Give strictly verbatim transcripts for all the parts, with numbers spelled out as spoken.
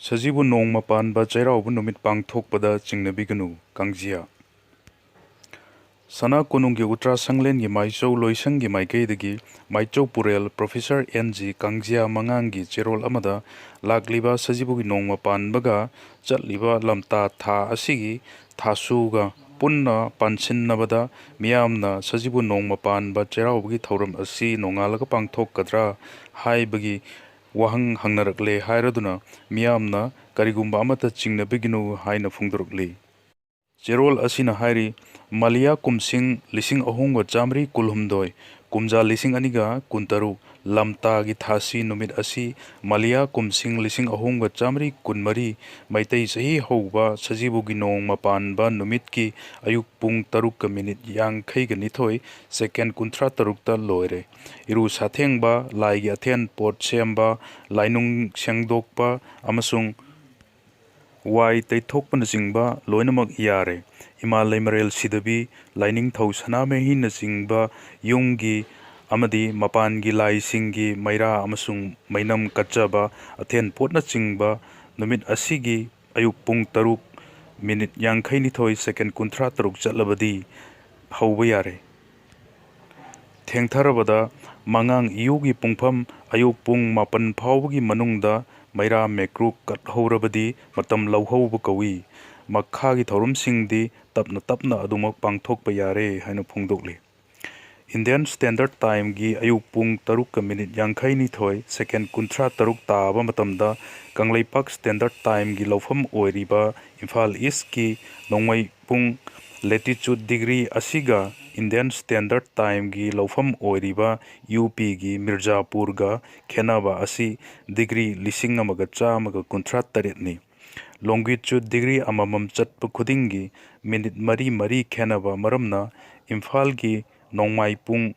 ꯁꯖꯤꯕꯨ ꯅꯣꯡꯃ ꯄꯥꯟꯕ ꯆꯩꯔꯥꯎꯕ ꯅꯨꯃꯤꯠ ꯄꯥꯡꯊꯣꯛꯄꯗ ꯆꯤꯡꯅꯕꯤꯒꯅꯨ, ꯀꯥꯡꯖꯤꯌꯥ꯫ ꯁꯅꯥ ꯀꯣꯅꯨꯡꯒꯤ ꯎꯇ꯭ꯔꯥ ꯁꯪꯂꯦꯟꯒꯤ ꯃꯥꯏꯆꯧ ꯂꯣꯏꯁꯪꯒꯤ ꯃꯥꯏꯀꯩꯗꯒꯤ ꯃꯥꯏꯆꯧ ꯄꯨꯔꯦꯜ ꯄ꯭ꯔꯣꯐꯦꯁꯔ ꯑꯦꯟ ꯖꯤ ꯀꯥꯡꯖꯤꯌꯥ ꯃꯉꯥꯡꯒꯤ ꯆꯦꯔꯣꯜ ꯑꯃꯗ ꯂꯥꯛꯂꯤꯕ ꯁꯖꯤꯕꯨꯒꯤ ꯅꯣꯡꯃ ꯄꯥꯟꯕꯒ ꯆꯠꯂꯤꯕ ꯂꯝꯇꯥ ꯊꯥ ꯑꯁꯤꯒꯤ ꯊꯥꯁꯨꯒ ꯄꯨꯟꯅ ꯄꯥꯟꯁꯤꯟꯅꯕꯗ ꯃꯤꯌꯥꯝꯅ ꯁꯖꯤꯕꯨ ꯅꯣꯡꯃ ꯄꯥꯟꯕ ꯆꯩꯔꯥꯎꯕꯒꯤ ꯊꯧꯔꯝ ꯑꯁꯤ ꯅꯣꯡꯉꯥꯜꯂꯒ ꯄꯥꯡꯊꯣꯛꯀꯗ꯭ꯔꯥ ꯍꯥꯏꯕꯒꯤ ꯋꯥꯍꯪ ꯍꯪꯅꯔꯛꯂꯦ ꯍꯥꯏꯔꯗꯨꯅ ꯃꯤꯌꯥꯝꯅ ꯀꯔꯤꯒꯨꯝꯕ ꯑꯃꯠꯇ ꯆꯤꯡꯅꯕꯤꯒꯅꯨ ꯍꯥꯏꯅ ꯐꯣꯡꯗꯣꯔꯛꯂꯤ꯫ ꯆꯦꯔꯣꯜ ꯑꯁꯤꯅ ꯍꯥꯏꯔꯤ, ꯃꯂꯤꯌꯥ ꯀꯨꯝꯁꯤꯡ ꯂꯤꯁꯤꯡ ꯑꯍꯨꯝꯒ ꯆꯥꯃꯔꯤ ꯀꯨꯟꯍꯨꯝꯗꯣꯏ, ꯀꯨꯝꯖꯥ ꯂꯤꯁꯤꯡ ꯑꯅꯤꯒ ꯀꯨꯟꯇꯔꯨꯛ, ꯂꯝꯇꯥꯒꯤ ꯊꯥꯁꯤ ꯅꯨꯃꯤꯠ ꯑꯁꯤ ꯃꯂꯤꯌꯥ ꯀꯨꯝꯁꯤꯡ ꯂꯤꯁꯤꯡ ꯑꯍꯨꯝꯒ ꯆꯥꯃꯔꯤ ꯀꯨꯟꯃꯔꯤ, ꯃꯩꯇꯩ ꯆꯍꯤ ꯍꯧꯕ ꯁꯖꯤꯕꯨꯒꯤ ꯅꯣꯡꯃ ꯄꯥꯟꯕ ꯅꯨꯃꯤꯠꯀꯤ ꯑꯌꯨꯛ ꯄꯨꯡ ꯇꯔꯨꯛꯀ ꯃꯤꯅꯤꯠ ꯌꯥꯡꯈꯩꯒ ꯅꯤꯊꯣꯏ, ꯁꯦꯀꯦꯟ ꯀꯨꯟꯊ꯭ꯔꯥ ꯇꯔꯨꯛꯇ ꯂꯣꯏꯔꯦ꯫ ꯏꯔꯨ ꯁꯥꯊꯦꯡꯕ, ꯂꯥꯏꯒꯤ ꯑꯊꯦꯟ ꯄꯣꯠ ꯁꯦꯝꯕ, ꯂꯥꯏꯅꯨꯡ ꯁꯦꯡꯗꯣꯛꯄ ꯑꯃꯁꯨꯡ ꯋꯥꯏ ꯇꯩꯊꯣꯛꯄꯅꯆꯤꯡꯕ ꯂꯣꯏꯅꯃꯛ ꯌꯥꯔꯦ꯫ ꯏꯃꯥ ꯂꯩꯃꯔꯦꯜ ꯁꯤꯗꯕꯤ, ꯂꯥꯏꯅꯤꯡꯊꯧ ꯁꯅꯥꯃꯍꯤꯅꯆꯤꯡꯕ ꯌꯨꯝꯒꯤ ꯑꯃꯗꯤ ꯃꯄꯥꯟꯒꯤ ꯂꯥꯏꯁꯤꯡꯒꯤ ꯃꯩꯔꯥ ꯑꯃꯁꯨꯡ ꯃꯩꯅꯝ ꯀꯠꯆꯕ, ꯑꯊꯦꯟ ꯄꯣꯠꯅꯆꯤꯡꯕ ꯅꯨꯃꯤꯠ ꯑꯁꯤꯒꯤ ꯑꯌꯨꯛ ꯄꯨꯡ ꯇꯔꯨꯛ ꯃꯤꯅꯤꯠ ꯌꯥꯡꯈꯩꯅꯤꯊꯣꯏ ꯁꯦꯀꯦꯟ ꯀꯨꯟꯊ꯭ꯔꯥ ꯇꯔꯨꯛ ꯆꯠꯂꯕꯗꯤ ꯍꯧꯕ ꯌꯥꯔꯦ꯫ ꯊꯦꯡꯊꯔꯕꯗ ꯃꯉꯥꯡ ꯏꯌꯨꯒꯤ ꯄꯨꯡꯐꯝ ꯑꯌꯨꯛ ꯄꯨꯡ ꯃꯥꯄꯟ ꯐꯥꯎꯕꯒꯤ ꯃꯅꯨꯡꯗ ꯃꯩꯔꯥ ꯃꯦꯀ꯭ꯔꯨꯛ ꯀꯠꯍꯧꯔꯕꯗꯤ ꯃꯇꯝ ꯂꯧꯍꯧꯕ ꯀꯧꯏ꯫ ꯃꯈꯥꯒꯤ ꯊꯧꯔꯝꯁꯤꯡꯗꯤ ꯇꯞꯅ ꯇꯞꯅ ꯑꯗꯨꯃꯛ ꯄꯥꯡꯊꯣꯛꯄ ꯌꯥꯔꯦ ꯍꯥꯏꯅ ꯐꯣꯡꯗꯣꯛꯂꯤ꯫ ꯏꯟꯗꯤꯌꯟ ꯁ꯭ꯇꯦꯟꯗꯔꯗ ꯇꯥꯏꯝꯒꯤ ꯑꯌꯨꯛ ꯄꯨꯡ ꯇꯔꯨꯛꯀ ꯃꯤꯅꯤꯠ ꯌꯥꯡꯈꯩꯅꯤꯊꯣꯏ ꯁꯦꯀꯦꯟ ꯀꯨꯟꯊ꯭ꯔꯥ ꯇꯔꯨꯛ ꯇꯥꯕ ꯃꯇꯝꯗ ꯀꯪꯂꯩꯄꯥꯛ ꯁ꯭ꯇꯦꯟꯗꯔꯗ ꯇꯥꯏꯝꯒꯤ ꯂꯧꯐꯝ ꯑꯣꯏꯔꯤꯕ ꯏꯝꯐꯥꯜ ꯏꯁ꯭ꯠꯀꯤ ꯅꯣꯡꯃꯩ ꯄꯨꯡ ꯂꯦꯇꯤꯆꯨꯗ ꯗꯤꯒ꯭ꯔꯤ ꯑꯁꯤꯒ ꯏꯟꯗꯤꯌꯟ ꯁ꯭ꯇꯦꯟꯗꯔꯗ ꯇꯥꯏꯝꯒꯤ ꯂꯧꯐꯝ ꯑꯣꯏꯔꯤꯕ ꯌꯨ ꯄꯤꯒꯤ ꯃꯤꯔꯖꯥꯄꯨꯔꯒ ꯈꯦꯟꯅꯕ ꯑꯁꯤ ꯗꯤꯒ꯭ꯔꯤ ꯂꯤꯁꯤꯡ ꯑꯃꯒ ꯆꯥꯝꯃꯒ ꯀꯨꯟꯊ꯭ꯔꯥ ꯇꯔꯦꯠꯅꯤ꯫ ꯂꯣꯡꯒꯤꯆꯨꯗ ꯗꯤꯒ꯭ꯔꯤ ꯑꯃꯃꯝ ꯆꯠꯄ ꯈꯨꯗꯤꯡꯒꯤ ꯃꯤꯅꯤꯠ ꯃꯔꯤ ꯃꯔꯤ ꯈꯦꯟꯅꯕ ꯃꯔꯝꯅ ꯏꯝꯐꯥꯜꯒꯤ ꯅꯣꯡꯃꯥꯏ ꯄꯨꯡ,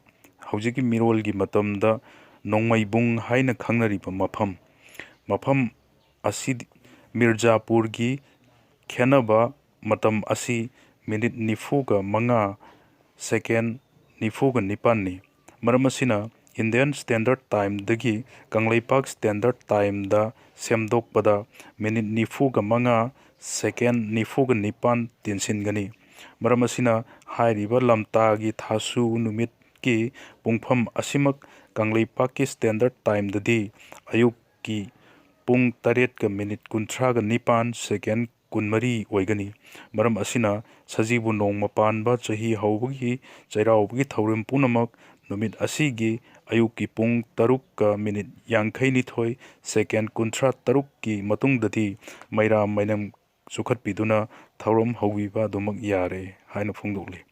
ꯍꯧꯖꯤꯛꯀꯤ ꯃꯤꯔꯣꯜꯒꯤ ꯃꯇꯝꯗ ꯅꯣꯡꯃꯩꯕꯨꯡ ꯍꯥꯏꯅ ꯈꯪꯅꯔꯤꯕ ꯃꯐꯝ, ꯃꯐꯝ ꯑꯁꯤꯗꯤ ꯃꯤꯔꯖꯥꯄꯨꯔꯒꯤ ꯈꯦꯟꯅꯕ ꯃꯇꯝ ꯑꯁꯤ ꯃꯤꯅꯤꯠ ꯅꯤꯐꯨꯒ ꯃꯉꯥ, ꯁꯦꯀꯦꯟ ꯅꯤꯐꯨꯒ ꯅꯤꯄꯥꯟꯅꯤ꯫ ꯃꯔꯝ ꯑꯁꯤꯅ Indian Standard Timeꯗꯒꯤ ꯀꯪꯂꯩꯄꯥꯛ Standard Timeꯗ ꯁꯦꯝꯗꯣꯛꯄꯗ ꯃꯤꯅꯤꯠ ꯅꯤꯐꯨꯒ ꯃꯉꯥ, ꯁꯦꯀꯦꯟ ꯅꯤꯐꯨꯒ ꯅꯤꯄꯥꯟ ꯇꯦꯟꯁꯤꯟꯒꯅꯤ꯫ ꯃꯔꯝ ꯑꯁꯤꯅ, ꯍꯥꯏꯔꯤꯕ ꯂꯝꯇꯥꯒꯤ ꯊꯥꯁꯨ ꯅꯨꯃꯤꯠꯀꯤ ꯄꯨꯡꯐꯝ ꯑꯁꯤꯃꯛ ꯀꯪꯂꯩꯄꯥꯛꯀꯤ Standard Timeꯗꯗꯤ ꯑꯌꯨꯛꯀꯤ ꯄꯨꯡ ꯇꯔꯦꯠꯀ ꯃꯤꯅꯤꯠ ꯀꯨꯟꯊ꯭ꯔꯥꯒ ꯅꯤꯄꯥꯟ, ꯁꯦꯀꯦꯟ ꯀꯨꯟꯃꯔꯤ ꯑꯣꯏꯒꯅꯤ꯫ ꯃꯔꯝ ꯑꯁꯤꯅ, ꯁꯖꯤꯕꯨ ꯅꯣꯡꯃ ꯄꯥꯟꯕ ꯆꯍꯤ ꯍꯧꯕꯒꯤ ꯆꯩꯔꯥꯎꯕꯒꯤ ꯊꯧꯔꯝ ꯄꯨꯝꯅꯃꯛ ꯅꯨꯃꯤꯠ ꯑꯁꯤꯒꯤ ꯑꯌꯨꯛꯀꯤ ꯄꯨꯡ ꯇꯔꯨꯛꯀ ꯃꯤꯅꯤꯠ ꯌꯥꯡꯈꯩꯅꯤꯊꯣꯏ, ꯁꯦꯀꯦꯟ ꯀꯨꯟꯊ꯭ꯔꯥ ꯇꯔꯨꯛꯀꯤ ꯃꯇꯨꯡꯗꯗꯤ ꯃꯩꯔꯥ ꯃꯩꯅꯝ ꯆꯨꯈꯠꯄꯤꯗꯨꯅ ꯊꯧꯔꯝ ꯍꯧꯕꯤꯕ ꯑꯗꯨꯃꯛ ꯌꯥꯔꯦ ꯍꯥꯏꯅ ꯐꯣꯡꯗꯣꯛꯂꯤ꯫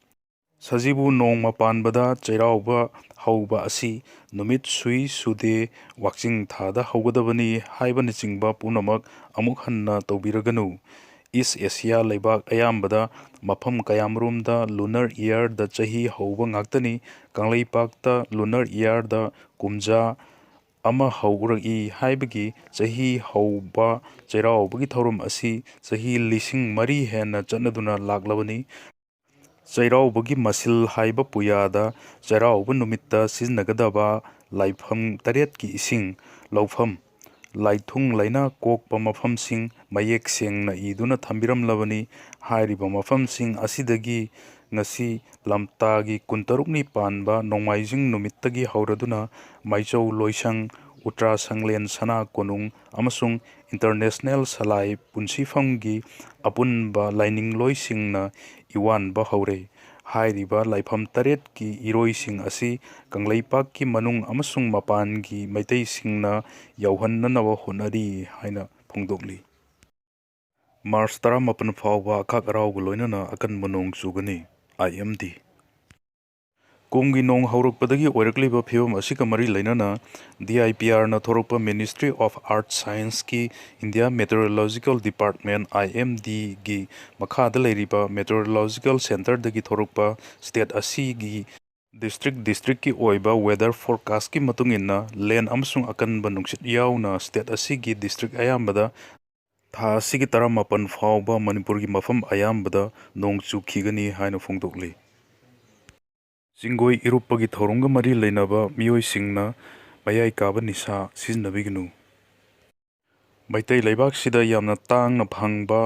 ꯁꯖꯤꯕꯨ ꯅꯣꯡꯃ ꯄꯥꯟꯕꯗ ꯆꯩꯔꯥꯎꯕ ꯍꯧꯕ ꯑꯁꯤ ꯅꯨꯃꯤꯠ ꯁꯨꯏ ꯁꯨꯗꯦ, ꯋꯥꯛꯆꯤꯡ ꯊꯥꯗ ꯍꯧꯒꯗꯕꯅꯤ ꯍꯥꯏꯕꯅꯆꯤꯡꯕ ꯄꯨꯝꯅꯃꯛ ꯑꯃꯨꯛ ꯍꯟꯅ ꯇꯧꯕꯤꯔꯒꯅꯨ꯫ East Asia ꯂꯩꯕꯥꯛ ꯑꯌꯥꯝꯕꯗ ꯃꯐꯝ ꯀꯌꯥꯃꯔꯨꯝꯗ lunar yearꯗ ꯆꯍꯤ ꯍꯧꯕ ꯉꯥꯛꯇꯅꯤ꯫ ꯀꯪꯂꯩꯄꯥꯛꯇ lunar yearꯗ ꯀꯨꯝꯖꯥ ꯑꯃ ꯍꯧꯔꯛꯏ ꯍꯥꯏꯕꯒꯤ ꯆꯍꯤ ꯍꯧꯕ ꯆꯩꯔꯥꯎꯕꯒꯤ ꯊꯧꯔꯝ ꯑꯁꯤ ꯆꯍꯤ ꯂꯤꯁꯤꯡ ꯃꯔꯤ ꯍꯦꯟꯅ ꯆꯠꯅꯗꯨꯅ ꯂꯥꯛꯂꯕꯅꯤ꯫ ꯆꯩꯔꯥꯎꯕꯒꯤ ꯃꯁꯤꯜ ꯍꯥꯏꯕ ꯄꯨꯌꯥꯗ ꯆꯩꯔꯥꯎꯕ ꯅꯨꯃꯤꯠꯇ ꯁꯤꯖꯤꯟꯅꯒꯗꯕ ꯂꯥꯏꯐꯝ ꯇꯔꯦꯠꯀꯤ ꯏꯁꯤꯡ ꯂꯧꯐꯝ, ꯂꯥꯏꯊꯨꯡ ꯂꯥꯏꯅꯥ ꯀꯣꯛꯄ ꯃꯐꯝꯁꯤꯡ ꯃꯌꯦꯛ ꯁꯦꯡꯅ ꯏꯗꯨꯅ ꯊꯝꯕꯤꯔꯝꯂꯕꯅꯤ꯫ ꯍꯥꯏꯔꯤꯕ ꯃꯐꯝꯁꯤꯡ ꯑꯁꯤꯗꯒꯤ ꯉꯁꯤ ꯂꯝꯇꯥꯒꯤ ꯀꯨꯟꯇꯔꯨꯛꯅꯤ ꯄꯥꯟꯕ ꯅꯣꯡꯃꯥꯏꯖꯤꯡ ꯅꯨꯃꯤꯠꯇꯒꯤ ꯍꯧꯔꯗꯨꯅ ꯃꯥꯏꯆꯧ ꯂꯣꯏꯁꯪ, ꯎꯇ꯭ꯔꯥ ꯁꯪꯂꯦꯟ ꯁꯅꯥ ꯀꯣꯅꯨꯡ ꯑꯃꯁꯨꯡ International ꯁꯂꯥꯏ ꯄꯨꯟꯁꯤꯐꯝꯒꯤ ꯑꯄꯨꯟꯕ ꯂꯥꯏꯅꯤꯡꯂꯣꯏꯁꯤꯡꯅ ꯏꯋꯥꯟꯕ ꯍꯧꯔꯦ꯫ ꯍꯥꯏꯔꯤꯕ ꯂꯥꯏꯐꯝ ꯇꯔꯦꯠꯀꯤ ꯏꯔꯣꯏꯁꯤꯡ ꯑꯁꯤ ꯀꯪꯂꯩꯄꯥꯛꯀꯤ ꯃꯅꯨꯡ ꯑꯃꯁꯨꯡ ꯃꯄꯥꯟꯒꯤ ꯃꯩꯇꯩꯁꯤꯡꯅ ꯌꯧꯍꯟꯅꯅꯕ ꯍꯣꯠꯅꯔꯤ ꯍꯥꯏꯅ ꯐꯣꯡꯗꯣꯛꯂꯤ꯫ ꯃꯥꯔꯆ ꯇꯔꯥꯃꯥꯄꯟ ꯐꯥꯎꯕ ꯑꯈꯥꯛ ꯑꯔꯥꯎꯒ ꯂꯣꯏꯅꯅ ꯑꯀꯟꯕ ꯅꯣꯡ ꯆꯨꯒꯅꯤ꯫ I M D꯫ ꯀꯨꯝꯒꯤ ꯅꯣꯡ ꯍꯧꯔꯛꯄꯗꯒꯤ ꯑꯣꯏꯔꯛꯂꯤꯕ ꯐꯤꯕꯝ ꯑꯁꯤꯒ ꯃꯔꯤ ꯂꯩꯅꯅ, D I P Rꯅ ꯊꯣꯔꯛꯄ Ministry of Earth Scienceꯀꯤ India Meteorological Department, I M Dꯒꯤ ꯃꯈꯥꯗ ꯂꯩꯔꯤꯕ Meteorological Centreꯗꯒꯤ ꯊꯣꯔꯛꯄ state ꯑꯁꯤꯒꯤ district districtꯀꯤ ꯑꯣꯏꯕ weather forecastꯀꯤ ꯃꯇꯨꯡ ꯏꯟꯅ, ꯂꯦꯟ ꯑꯃꯁꯨꯡ ꯑꯀꯟꯕ ꯅꯨꯡꯁꯤꯠ ꯌꯥꯎꯅ state ꯑꯁꯤꯒꯤ district ꯑꯌꯥꯝꯕꯗ ꯊꯥ ꯑꯁꯤꯒꯤ ꯇꯔꯥꯃꯥꯄꯟ ꯐꯥꯎꯕ ꯃꯅꯤꯄꯨꯔꯒꯤ ꯃꯐꯝ ꯑꯌꯥꯝꯕꯗ ꯅꯣꯡ ꯆꯨꯈꯤꯒꯅꯤ ꯍꯥꯏꯅ ꯐꯣꯡꯗꯣꯛꯂꯤ꯫ ꯆꯤꯡꯒꯣꯏ ꯏꯔꯨꯞꯄꯒꯤ ꯊꯧꯔꯝꯒ ꯃꯔꯤ ꯂꯩꯅꯕ ꯃꯤꯑꯣꯏꯁꯤꯡꯅ ꯃꯌꯥꯏ ꯀꯥꯕ ꯅꯤꯁꯥ ꯁꯤꯖꯤꯟꯅꯕꯤꯒꯅꯨ꯫ ꯃꯩꯇꯩ ꯂꯩꯕꯥꯛꯁꯤꯗ ꯌꯥꯝꯅ ꯇꯥꯡꯅ ꯐꯪꯕ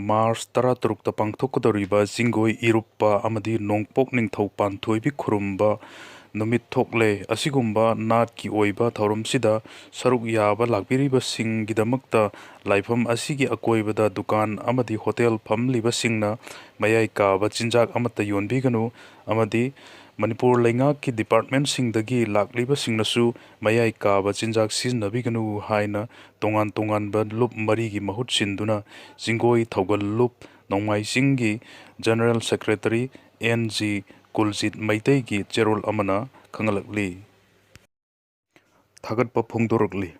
ꯃꯥꯔꯆ ꯇꯔꯥꯇꯔꯨꯛꯇ ꯄꯥꯡꯊꯣꯛꯀꯗꯧꯔꯤꯕ ꯆꯤꯡꯒꯣꯏ ꯏꯔꯨꯞꯄ ꯑꯃꯗꯤ ꯅꯣꯡꯄꯣꯛ ꯅꯤꯡꯊꯧ ꯄꯥꯟꯊꯣꯏꯕꯤ ꯈꯨꯔꯨꯝꯕ ꯅꯨꯃꯤꯠ ꯊꯣꯛꯂꯦ꯫ ꯑꯁꯤꯒꯨꯝꯕ ꯅꯥꯠꯀꯤ ꯑꯣꯏꯕ ꯊꯧꯔꯝꯁꯤꯗ ꯁꯔꯨꯛ ꯌꯥꯕ ꯂꯥꯛꯄꯤꯔꯤꯕꯁꯤꯡꯒꯤꯗꯃꯛꯇ ꯂꯥꯏꯐꯝ ꯑꯁꯤꯒꯤ ꯑꯀꯣꯏꯕꯗ ꯗꯨꯀꯥꯟ ꯑꯃꯗꯤ ꯍꯣꯇꯦꯜ ꯐꯝꯂꯤꯕꯁꯤꯡꯅ ꯃꯌꯥꯏ ꯀꯥꯕ ꯆꯤꯟꯖꯥꯛ ꯑꯃꯠꯇ ꯌꯣꯟꯕꯤꯒꯅꯨ ꯑꯃꯗꯤ ꯃꯅꯤꯄꯨꯔ ꯂꯩꯉꯥꯛꯀꯤ ꯗꯤꯄꯥꯔꯠꯃꯦꯟꯁꯤꯡꯗꯒꯤ ꯂꯥꯛꯂꯤꯕꯁꯤꯡꯅꯁꯨ ꯃꯌꯥꯏ ꯀꯥꯕ ꯆꯤꯟꯖꯥꯛ ꯁꯤꯖꯤꯟꯅꯕꯤꯒꯅꯨ ꯍꯥꯏꯅ ꯇꯣꯉꯥꯟ ꯇꯣꯉꯥꯟꯕ ꯂꯨꯞ ꯃꯔꯤꯒꯤ ꯃꯍꯨꯠ ꯁꯤꯟꯗꯨꯅ ꯆꯤꯡꯒꯣꯏ ꯊꯧꯒꯜ ꯂꯨꯞ ꯅꯣꯡꯃꯥꯏ ꯆꯤꯡꯒꯤ ꯖꯦꯅꯔꯦꯜ ꯁꯦꯀ꯭ꯔꯦꯇꯔꯤ ꯑꯦꯟ ꯖꯤ ꯀꯨꯜꯖꯤꯠ ꯃꯩꯇꯩꯒꯤ ꯆꯦꯔꯣꯜ ꯑꯃꯅ ꯈꯪꯍꯜꯂꯛꯂꯤ꯫ ꯊꯥꯒꯠꯄ ꯐꯣꯡꯗꯣꯔꯛꯂꯤ꯫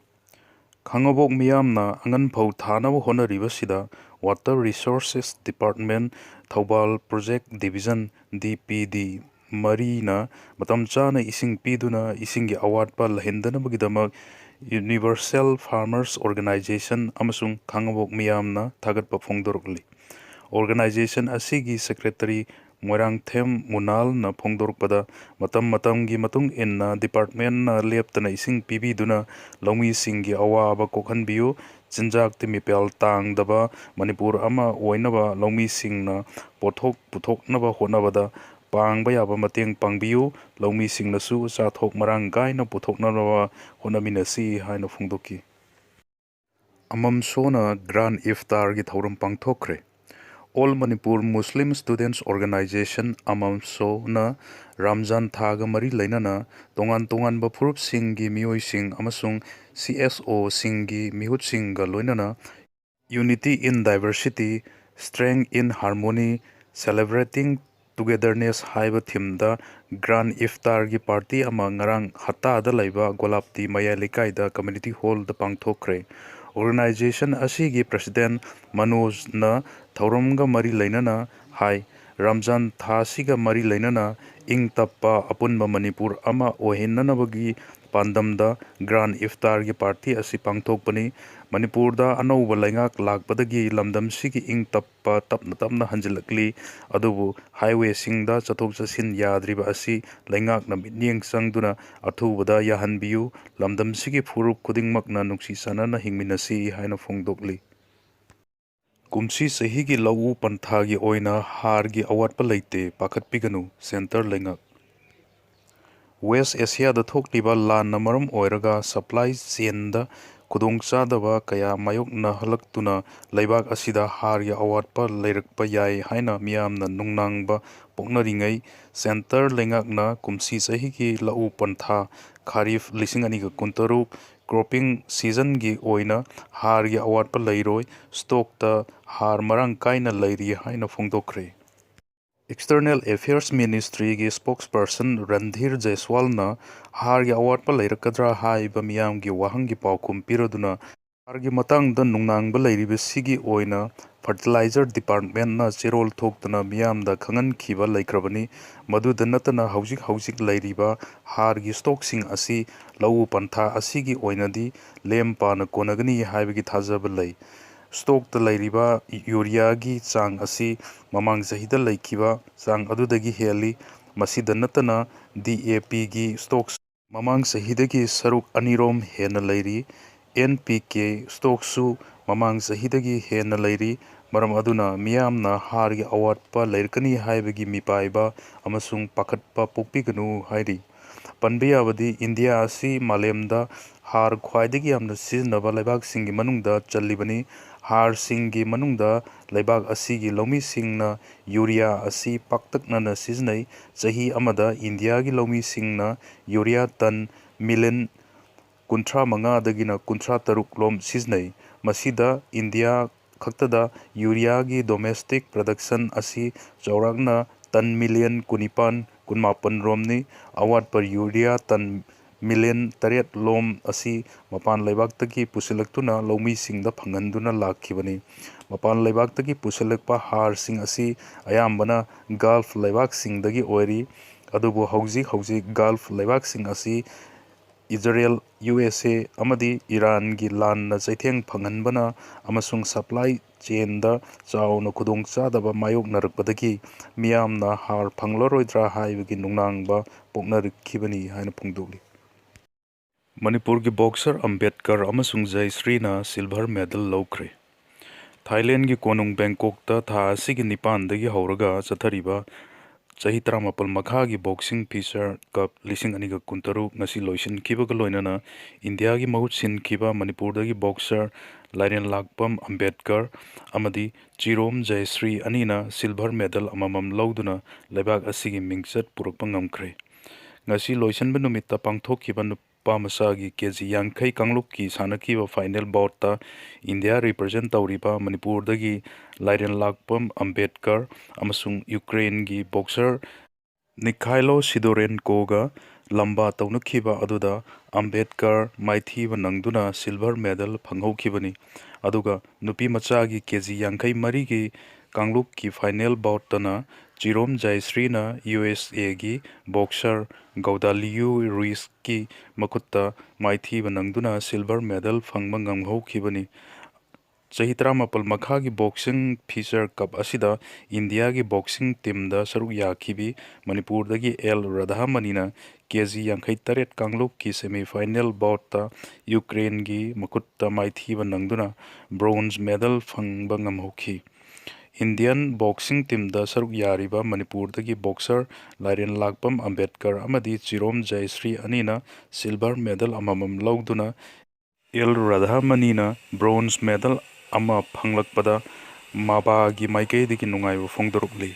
ꯈꯥꯉꯕꯣꯛ ꯃꯤꯌꯥꯝꯅ ꯑꯉꯟ ꯐꯧ ꯊꯥꯅꯕ ꯍꯣꯠꯅꯔꯤꯕꯁꯤꯗ Water Resources Department, Thoubal Project Division, ꯗꯤ ꯄꯤ ꯗꯤ ꯃꯔꯤꯅ ꯃꯇꯝ ꯆꯥꯅ ꯏꯁꯤꯡ ꯄꯤꯗꯨꯅ ꯏꯁꯤꯡꯒꯤ ꯑꯋꯥꯠꯄ ꯂꯩꯍꯟꯗꯅꯕꯒꯤꯗꯃꯛ Universal Farmers Organization ꯑꯃꯁꯨꯡ ꯈꯥꯉꯕꯣꯛ ꯃꯤꯌꯥꯝꯅ ꯊꯥꯒꯠꯄ ꯐꯣꯡꯗꯣꯔꯛꯂꯤ꯫ Organization ꯑꯁꯤꯒꯤ ꯁꯦꯀ꯭ꯔꯦꯇꯔꯤ ꯃꯣꯏꯔꯥꯡꯊꯦꯝ ꯃꯨꯅꯥꯜꯅ ꯐꯣꯡꯗꯣꯔꯛꯄꯗ, ꯃꯇꯝ ꯃꯇꯝꯒꯤ ꯃꯇꯨꯡ ꯏꯟꯅ ꯗꯤꯄꯥꯔꯠꯃꯦꯟꯅ ꯂꯦꯞꯇꯅ ꯏꯁꯤꯡ ꯄꯤꯕꯤꯗꯨꯅ ꯂꯧꯃꯤꯁꯤꯡꯒꯤ ꯑꯋꯥꯕ ꯀꯣꯛꯍꯟꯕꯤꯌꯨ꯫ ꯆꯤꯟꯖꯥꯛꯇꯤ ꯃꯤꯄꯥꯜ ꯇꯥꯡꯗꯕ ꯃꯅꯤꯄꯨꯔ ꯑꯃ ꯑꯣꯏꯅꯕ ꯂꯧꯃꯤꯁꯤꯡꯅ ꯄꯣꯠꯊꯣꯛ ꯄꯨꯊꯣꯛꯅꯕ ꯍꯣꯠꯅꯕꯗ ꯄꯥꯡꯕ ꯌꯥꯕ ꯃꯇꯦꯡ ꯄꯥꯡꯕꯤꯌꯨ꯫ ꯂꯧꯃꯤꯁꯤꯡꯅꯁꯨ ꯆꯥꯊꯣꯛ ꯃꯔꯥꯡ ꯀꯥꯏꯅ ꯄꯨꯊꯣꯛꯅꯅꯕ ꯍꯣꯠꯅꯃꯤꯟꯅꯁꯤ ꯍꯥꯏꯅ ꯐꯣꯡꯗꯣꯛꯈꯤ꯫ ꯑꯃꯝꯁꯣꯅ ꯒ꯭ꯔꯥꯟ ꯏꯐꯇꯥꯔꯒꯤ ꯊꯧꯔꯝ ꯄꯥꯡꯊꯣꯛꯈ꯭ꯔꯦ꯫ All Manipur Muslim Students Organization, ꯑꯃꯝꯁꯣꯅ Ramzan ꯊꯥꯒ ꯃꯔꯤ ꯂꯩꯅꯅ ꯇꯣꯉꯥꯟ ꯇꯣꯉꯥꯟꯕ ꯐꯨꯔꯨꯞꯁꯤꯡꯒꯤ ꯃꯤꯑꯣꯏꯁꯤꯡ ꯑꯃꯁꯨꯡ ꯁꯤ ꯑꯦꯁ ꯑꯣꯁꯤꯡꯒꯤ ꯃꯤꯍꯨꯠꯁꯤꯡꯒ ꯂꯣꯏꯅꯅ Unity in Diversity, Strength in Harmony, Celebrating Togetherness ꯍꯥꯏꯕ ꯊꯤꯝꯗ ꯒ꯭ꯔꯥꯟ ꯏꯐꯇꯥꯔꯒꯤ ꯄꯥꯔꯇꯤ ꯑꯃ ꯉꯔꯥꯡ ꯍꯠꯇꯥꯗ ꯂꯩꯕ ꯒꯣꯂꯥꯞꯇꯤ ꯃꯌꯥꯏ ꯂꯩꯀꯥꯏꯗ ꯀꯝꯃ꯭ꯌꯨꯅꯤꯇꯤ ꯍꯣꯜꯗ ꯄꯥꯡꯊꯣꯛꯈ꯭ꯔꯦ꯫ ꯑꯣꯔꯒꯅꯥꯏꯖꯦꯁꯟ ꯑꯁꯤꯒꯤ ꯄ꯭ꯔꯁꯤꯗꯦꯟ ꯃꯅꯣꯖꯅ ꯊꯧꯔꯝꯒ ꯃꯔꯤ ꯂꯩꯅꯅ ꯍꯥꯏ, ꯔꯝꯖꯥꯟ ꯊꯥꯁꯤꯒ ꯃꯔꯤ ꯂꯩꯅꯅ ꯏꯪ ꯇꯞꯄ ꯑꯄꯨꯟꯕ ꯃꯅꯤꯄꯨꯔ ꯑꯃ ꯑꯣꯏꯍꯟꯅꯅꯕꯒꯤ ꯄꯥꯟꯗꯝꯗ ꯒ꯭ꯔꯥꯟ ꯏꯐꯇꯥꯔꯒꯤ ꯄꯥꯔꯇꯤ ꯑꯁꯤ ꯄꯥꯡꯊꯣꯛꯄꯅꯤ꯫ ꯃꯅꯤꯄꯨꯔꯗ ꯑꯅꯧꯕ ꯂꯩꯉꯥꯛ ꯂꯥꯛꯄꯗꯒꯤ ꯂꯝꯗꯝꯁꯤꯒꯤ ꯏꯪ ꯇꯞꯄ ꯇꯞꯅ ꯇꯞꯅ ꯍꯟꯖꯤꯜꯂꯛꯂꯤ꯫ ꯑꯗꯨꯕꯨ ꯍꯥꯏꯋꯦꯁꯤꯡꯗ ꯆꯠꯊꯣꯛ ꯆꯠꯁꯤꯟ ꯌꯥꯗ꯭ꯔꯤꯕ ꯑꯁꯤ ꯂꯩꯉꯥꯛꯅ ꯃꯤꯠꯌꯦꯡ ꯆꯪꯗꯨꯅ ꯑꯊꯨꯕꯗ ꯌꯥꯍꯟꯕꯤꯌꯨ꯫ ꯂꯝꯗꯝꯁꯤꯒꯤ ꯐꯨꯔꯨꯞ ꯈꯨꯗꯤꯡꯃꯛꯅ ꯅꯨꯡꯁꯤ ꯆꯥꯟꯅꯅ ꯍꯤꯡꯃꯤꯟꯅꯁꯤ ꯍꯥꯏꯅ ꯐꯣꯡꯗꯣꯛꯂꯤ꯫ ꯀꯨꯝꯁꯤ ꯆꯍꯤꯒꯤ ꯂꯧꯎ ꯄꯟꯊꯥꯒꯤ ꯑꯣꯏꯅ ꯍꯥꯔꯒꯤ ꯑꯋꯥꯠꯄ ꯂꯩꯇꯦ, ꯄꯥꯈꯠꯄꯤꯒꯅꯨ, ꯁꯦꯟꯇꯔ ꯂꯩꯉꯥꯛ꯫ ꯋꯦꯁ ꯑꯦꯁꯤꯌꯥꯗ ꯊꯣꯛꯂꯤꯕ ꯂꯥꯟꯅ ꯃꯔꯝ ꯑꯣꯏꯔꯒ ꯁꯄ꯭ꯂꯥꯏ ꯆꯦꯟꯗ ꯈꯨꯗꯣꯡꯆꯥꯗꯕ ꯀꯌꯥ ꯃꯥꯌꯣꯛꯅꯍꯜꯂꯛꯇꯨꯅ ꯂꯩꯕꯥꯛ ꯑꯁꯤꯗ ꯍꯥꯔꯒꯤ ꯑꯋꯥꯠꯄ ꯂꯩꯔꯛꯄ ꯌꯥꯏ ꯍꯥꯏꯅ ꯃꯤꯌꯥꯝꯅ ꯅꯨꯡꯅꯥꯡꯕ ꯄꯣꯛꯅꯔꯤꯉꯩ, ꯁꯦꯟꯇꯔ ꯂꯩꯉꯥꯛꯅ ꯀꯨꯝꯁꯤ ꯆꯍꯤꯒꯤ ꯂꯧꯎ ꯄꯟꯊꯥ ꯈꯥꯔꯤꯐ ꯂꯤꯁꯤꯡ ꯑꯅꯤꯒ ꯀꯨꯟꯇꯔꯨꯛ ꯀ꯭ꯔꯣꯞꯄꯤꯡ ꯁꯤꯖꯟꯒꯤ ꯑꯣꯏꯅ ꯍꯥꯔꯒꯤ ꯑꯋꯥꯠꯄ ꯂꯩꯔꯣꯏ, ꯁ꯭ꯇꯣꯛꯇ ꯍꯥꯔ ꯃꯔꯥꯡ ꯀꯥꯏꯅ ꯂꯩꯔꯤ ꯍꯥꯏꯅ ꯐꯣꯡꯗꯣꯛꯈ꯭ꯔꯦ꯫ ꯑꯦꯛꯁꯇꯔꯅꯦꯜ ꯑꯦꯐꯤꯌꯔꯁ ꯃꯤꯅꯤꯁꯇ꯭ꯔꯤꯒꯤ ꯁ꯭ꯄꯣꯛꯁꯄꯔꯁꯟ ꯔꯟꯙꯤꯔ ꯖꯩꯁꯋꯥꯜꯅ ꯍꯥꯔꯒꯤ ꯑꯋꯥꯠꯄ ꯂꯩꯔꯛꯀꯗ꯭ꯔꯥ ꯍꯥꯏꯕ ꯃꯤꯌꯥꯝꯒꯤ ꯋꯥꯍꯪꯒꯤ ꯄꯥꯎꯈꯨꯝ ꯄꯤꯔꯗꯨꯅ, ꯍꯥꯔꯒꯤ ꯃꯇꯥꯡꯗ ꯅꯨꯡꯅꯥꯡꯕ ꯂꯩꯔꯤꯕꯁꯤꯒꯤ ꯑꯣꯏꯅ ꯐꯔꯇꯤꯂꯥꯏꯖꯔ ꯗꯤꯄꯥꯔꯠꯃꯦꯟꯠꯅ ꯆꯦꯔꯣꯜ ꯊꯣꯛꯇꯅ ꯃꯤꯌꯥꯝꯗ ꯈꯪꯍꯟꯈꯤꯕ ꯂꯩꯈ꯭ꯔꯕꯅꯤ꯫ ꯃꯗꯨꯗ ꯅꯠꯇꯅ ꯍꯧꯖꯤꯛ ꯍꯧꯖꯤꯛ ꯂꯩꯔꯤꯕ ꯍꯥꯔꯒꯤ ꯁ꯭ꯇꯣꯛꯁꯤꯡ ꯑꯁꯤ ꯂꯧꯎ ꯄꯟꯊꯥ ꯑꯁꯤꯒꯤ ꯑꯣꯏꯅꯗꯤ ꯂꯦꯝ ꯄꯥꯅ ꯀꯣꯟꯅꯒꯅꯤ ꯍꯥꯏꯕꯒꯤ ꯊꯥꯖꯕ ꯂꯩ꯫ ꯁ꯭ꯇꯣꯛꯇ ꯂꯩꯔꯤꯕ ꯌꯨꯔꯤꯌꯥꯒꯤ ꯆꯥꯡ ꯑꯁꯤ ꯃꯃꯥꯡ ꯆꯍꯤꯗ ꯂꯩꯈꯤꯕ ꯆꯥꯡ ꯑꯗꯨꯗꯒꯤ ꯍꯦꯜꯂꯤ꯫ ꯃꯁꯤꯗ ꯅꯠꯇꯅ ꯗꯤ ꯑꯦ ꯄꯤꯒꯤ ꯁ꯭ꯇꯣꯛ ꯃꯃꯥꯡ ꯆꯍꯤꯗꯒꯤ ꯁꯔꯨꯛ ꯑꯅꯤꯔꯣꯝ ꯍꯦꯟꯅ ꯂꯩꯔꯤ꯫ ꯑꯦꯟ ꯄꯤ ꯀꯦ ꯁ꯭ꯇꯣꯛꯁꯨ ꯃꯃꯥꯡ ꯆꯍꯤꯗꯒꯤ ꯍꯦꯟꯅ ꯂꯩꯔꯤ꯫ ꯃꯔꯝ ꯑꯗꯨꯅ ꯃꯤꯌꯥꯝꯅ ꯍꯥꯔꯒꯤ ꯑꯋꯥꯠꯄ ꯂꯩꯔꯛꯀꯅꯤ ꯍꯥꯏꯕꯒꯤ ꯃꯤꯄꯥꯏꯕ ꯑꯃꯁꯨꯡ ꯄꯥꯈꯠꯄ ꯄꯣꯛꯄꯤꯒꯅꯨ ꯍꯥꯏꯔꯤ꯫ ꯄꯟꯕ ꯌꯥꯕꯗꯤ ꯏꯟꯗꯤꯌꯥ ꯑꯁꯤ ꯃꯥꯂꯦꯝꯗ ꯍꯥꯔ ꯈ꯭ꯋꯥꯏꯗꯒꯤ ꯌꯥꯝꯅ ꯁꯤꯖꯤꯟꯅꯕ ꯂꯩꯕꯥꯛꯁꯤꯡꯒꯤ ꯃꯅꯨꯡꯗ ꯆꯜꯂꯤꯕꯅꯤ꯫ ꯍꯥꯔꯁꯤꯡꯒꯤ ꯃꯅꯨꯡꯗ ꯂꯩꯕꯥꯛ ꯑꯁꯤꯒꯤ ꯂꯧꯃꯤꯁꯤꯡꯅ ꯌꯨꯔꯤꯌꯥ ꯑꯁꯤ ꯄꯥꯛꯇꯛꯅꯅ ꯁꯤꯖꯤꯟꯅꯩ꯫ ꯆꯍꯤ ꯑꯃꯗ ꯏꯟꯗꯤꯌꯥꯒꯤ ꯂꯧꯃꯤꯁꯤꯡꯅ ꯌꯨꯔꯤꯌꯥ ꯇꯟ ꯃꯤꯂꯤꯌꯟ ꯀꯨꯟꯊ꯭ꯔꯥ ꯃꯉꯥꯗꯒꯤꯅ ꯀꯨꯟꯊ꯭ꯔꯥ ꯇꯔꯨꯛ ꯂꯣꯝ ꯁꯤꯖꯤꯟꯅꯩ꯫ ꯃꯁꯤꯗ ꯏꯟꯗꯤꯌꯥ ꯈꯛꯇꯗ ꯌꯨꯔꯤꯌꯥꯒꯤ ꯗꯣꯃꯦꯁꯇꯤꯛ ꯄ꯭ꯔꯗꯛꯁꯟ ꯑꯁꯤ ꯆꯥꯎꯔꯥꯛꯅ ꯇꯟ ꯃꯤꯂꯤꯌꯟ ꯀꯨꯟꯅꯤꯄꯥꯟ, ꯀꯨꯟꯃꯥꯄꯟ ꯔꯣꯝꯅꯤ꯫ ꯑꯋꯥꯠꯄ ꯌꯨꯔꯤꯌꯥ ꯇꯟ ꯃꯤꯂꯤꯌꯟ ꯇꯔꯦꯠ ꯂꯣꯝ ꯑꯁꯤ ꯃꯄꯥꯟ ꯂꯩꯕꯥꯛꯇꯒꯤ ꯄꯨꯁꯤꯜꯂꯛꯇꯨꯅ ꯂꯧꯃꯤꯁꯤꯡꯗ ꯐꯪꯍꯟꯗꯨꯅ ꯂꯥꯛꯈꯤꯕꯅꯤ꯫ ꯃꯄꯥꯟ ꯂꯩꯕꯥꯛꯇꯒꯤ ꯄꯨꯁꯤꯜꯂꯛꯄ ꯍꯥꯔꯁꯤꯡ ꯑꯁꯤ ꯑꯌꯥꯝꯕꯅ ꯒꯜꯐ ꯂꯩꯕꯥꯛꯁꯤꯡꯗꯒꯤ ꯑꯣꯏꯔꯤ꯫ ꯑꯗꯨꯕꯨ ꯍꯧꯖꯤꯛ ꯍꯧꯖꯤꯛ ꯒꯜꯐ ꯂꯩꯕꯥꯛꯁꯤꯡ ꯑꯁꯤ ꯏꯖꯔꯦꯜ, ꯌꯨ ꯑꯦꯁ ꯑꯦ ꯑꯃꯗꯤ ꯏꯔꯥꯟꯒꯤ ꯂꯥꯟꯅ ꯆꯩꯊꯦꯡ ꯐꯪꯍꯟꯕꯅ ꯑꯃꯁꯨꯡ supply chainꯗ ꯆꯥꯎꯅ ꯈꯨꯗꯣꯡꯆꯥꯗꯕ ꯃꯥꯌꯣꯛꯅꯔꯛꯄꯗꯒꯤ ꯃꯤꯌꯥꯝꯅ ꯍꯥꯔ ꯐꯪꯂꯔꯣꯏꯗ꯭ꯔꯥ ꯍꯥꯏꯕꯒꯤ ꯅꯨꯡꯅꯥꯡꯕ ꯄꯣꯛꯅꯔꯛꯈꯤꯕꯅꯤ ꯍꯥꯏꯅ ꯐꯣꯡꯗꯣꯛꯂꯤ꯫ ꯃꯅꯤꯄꯨꯔꯒꯤ boxer ꯑꯝꯕꯦꯗꯀꯔ ꯑꯃꯁꯨꯡ ꯖꯌꯁ꯭ꯔꯤꯅ silver medal ꯂꯧꯈ꯭ꯔꯦ꯫ ꯊꯥꯏꯂꯦꯟꯒꯤ ꯀꯣꯅꯨꯡ ꯕꯦꯡꯀꯣꯛꯇ ꯊꯥ ꯑꯁꯤꯒꯤ ꯅꯤꯄꯥꯟꯗꯒꯤ ꯍꯧꯔꯒ ꯆꯠꯊꯔꯤꯕ ꯆꯍꯤ ꯇꯔꯥꯃꯥꯄꯜ ꯃꯈꯥꯒꯤ boxing Fisher Cup ꯂꯤꯁꯤꯡ ꯑꯅꯤꯒ ꯀꯨꯟꯇꯔꯨꯛ ꯉꯁꯤ ꯂꯣꯏꯁꯤꯟꯈꯤꯕꯒ ꯂꯣꯏꯅꯅ ꯏꯟꯗꯤꯌꯥꯒꯤ ꯃꯍꯨꯠ ꯁꯤꯟꯈꯤꯕ ꯃꯅꯤꯄꯨꯔꯗꯒꯤ boxer ꯂꯥꯏꯔꯦꯟꯂꯥꯛꯄꯝ ꯑꯝꯕꯦꯗꯀꯔ ꯑꯃꯗꯤ ꯆꯤꯔꯣꯝ ꯖꯌꯁ꯭ꯔꯤ ꯑꯅꯤꯅ silver medal ꯑꯃꯃꯝ ꯂꯧꯗꯨꯅ ꯂꯩꯕꯥꯛ ꯑꯁꯤꯒꯤ ꯃꯤꯡꯆꯠ ꯄꯨꯔꯛꯄ ꯉꯝꯈ꯭ꯔꯦ꯫ ꯉꯁꯤ ꯂꯣꯏꯁꯤꯟꯕ ꯅꯨꯃꯤꯠꯇ ꯄꯥꯡꯊꯣꯛꯈꯤꯕ ꯅꯨꯄꯥ ꯃꯆꯥꯒꯤ ꯀꯦ ꯖꯤ ꯌꯥꯡꯈꯩ ꯀꯥꯡꯂꯨꯞꯀꯤ ꯁꯥꯟꯅꯈꯤꯕ final boutꯇ ꯏꯟꯗꯤꯌꯥ represent ꯇꯧꯔꯤꯕ ꯃꯅꯤꯄꯨꯔꯗꯒꯤ ꯂꯥꯏꯔꯦꯟꯂꯥꯛꯄꯝ ꯑꯝꯕꯦꯗꯀꯔ ꯑꯃꯁꯨꯡ ꯌꯨꯀ꯭ꯔꯦꯟꯒꯤ boxer ꯅꯤꯈꯥꯏꯂꯣ ꯁꯤꯗꯣꯔꯦꯟꯀꯣꯒ ꯂꯝꯕꯥ ꯇꯧꯅꯈꯤꯕ ꯑꯗꯨꯗ ꯑꯝꯕꯦꯗꯀꯔ ꯃꯥꯏꯊꯤꯕ ꯅꯪꯗꯨꯅ silver medal ꯐꯪꯍꯧꯈꯤꯕꯅꯤ꯫ ꯑꯗꯨꯒ ꯅꯨꯄꯤ ꯃꯆꯥꯒꯤ ꯀꯦ ꯖꯤ ꯌꯥꯡꯈꯩ ꯃꯔꯤꯒꯤ ꯀꯥꯡꯂꯨꯞꯀꯤ final boutꯇꯅ ꯆꯤꯔꯣꯝ ꯖꯌꯁ꯭ꯔꯤꯅ ꯌꯨ ꯑꯦꯁ ꯑꯦꯒꯤ boxer ꯒꯧꯗꯥꯂꯤꯌꯨ ꯔꯨꯏꯁꯀꯤ ꯃꯈꯨꯠꯇ ꯃꯥꯏꯊꯤꯕ ꯅꯪꯗꯨꯅ silver medal ꯐꯪꯕ ꯉꯝꯍꯧꯈꯤꯕꯅꯤ꯫ ꯆꯍꯤ ꯇꯔꯥꯃꯥꯄꯜ ꯃꯈꯥꯒꯤ boxing Fisher Cup ꯑꯁꯤꯗ ꯏꯟꯗꯤꯌꯥꯒꯤ boxing teamꯗ ꯁꯔꯨꯛ ꯌꯥꯈꯤꯕꯤ ꯃꯅꯤꯄꯨꯔꯗꯒꯤ ꯑꯦꯜ ꯔꯥꯙꯥꯃꯅꯤꯅ ꯀꯦ ꯖꯤ ꯌꯥꯡꯈꯩ ꯇꯔꯦꯠ ꯀꯥꯡꯂꯨꯞꯀꯤ semi final boutꯇ ꯌꯨꯀ꯭ꯔꯦꯟꯒꯤ ꯃꯈꯨꯠꯇ ꯃꯥꯏꯊꯤꯕ ꯅꯪꯗꯨꯅ bronze medal ꯐꯪꯕ ꯉꯝꯍꯧꯈꯤ꯫ Indian boxing teamꯗ ꯁꯔꯨꯛ ꯌꯥꯔꯤꯕ ꯃꯅꯤꯄꯨꯔꯗꯒꯤ boxer ꯂꯥꯏꯔꯦꯟꯂꯥꯛꯄꯝ ꯑꯝꯕꯦꯗꯀꯔ ꯑꯃꯗꯤ ꯆꯤꯔꯣꯝ ꯖꯌꯁ꯭ꯔꯤ ꯑꯅꯤꯅ silver medal ꯑꯃꯃꯝ ꯂꯧꯗꯨꯅ ꯑꯦꯜ ꯔꯥꯙꯥꯃꯅꯤꯅ bronze medal ꯑꯃ ꯐꯪꯂꯛꯄꯗ ꯃꯥꯕꯥꯒꯤ ꯃꯥꯏꯀꯩꯗꯒꯤ ꯅꯨꯡꯉꯥꯏꯕ ꯐꯣꯡꯗꯣꯔꯛꯂꯤ꯫